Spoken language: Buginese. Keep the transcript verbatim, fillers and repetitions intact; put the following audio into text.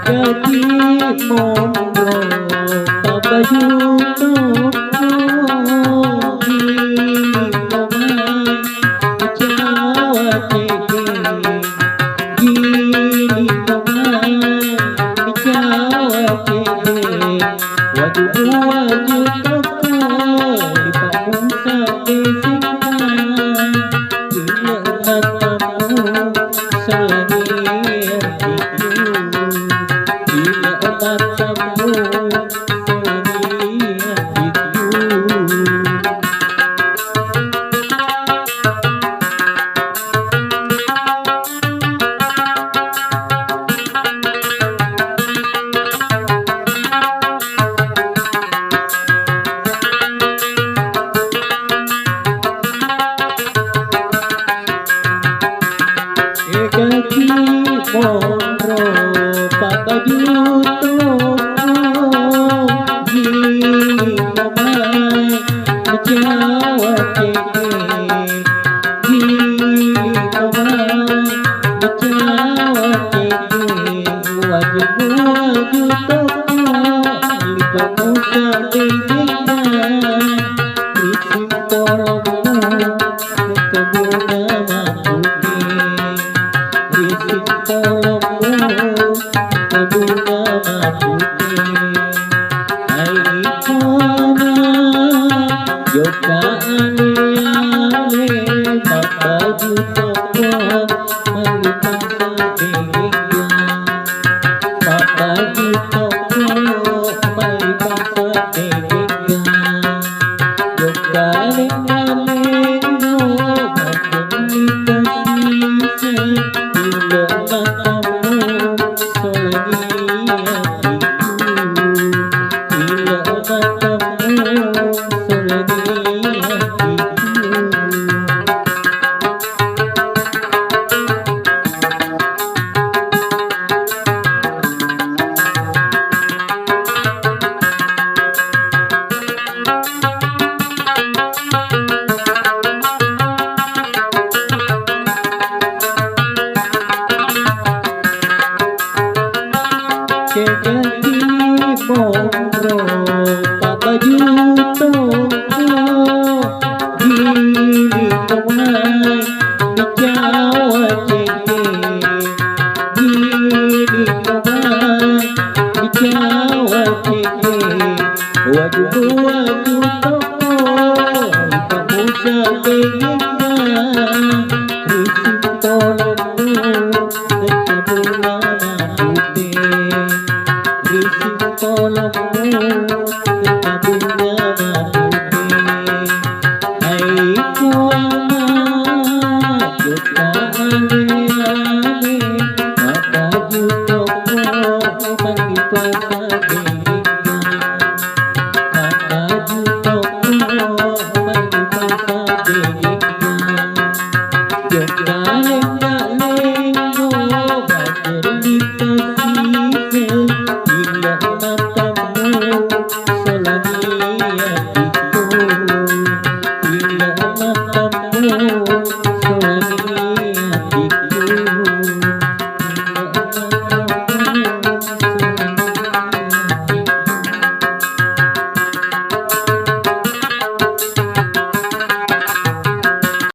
Jadi monro pabaju toko, giling tomai, Jawa tege, giling tomai, Jawa tege. Waju-waju toko, dipamusa pesengna. Ila matamu, salani atiku. Ila matamu, salani atiku. Ekaki monro pabaju toko, giling tomai, Jawa tege. Giling tomai, Jawa tege, waju-waju toko, lipa muka tege, risi polommu, kebuna mapuke, risi polommu, kebuna mapuke. Ai ipana, jokka ale-ale, mabbaju toko, malipasa degengga. Mabbaju toko, malipasa degengga. Jokka lenna-lenna, mabbaju toko, ila matamu, Kegati monro pabaju toko, giling tomai, Jawa tege. Giling tomai, Jawa tege. Waju-waju toko, lipa muka tege.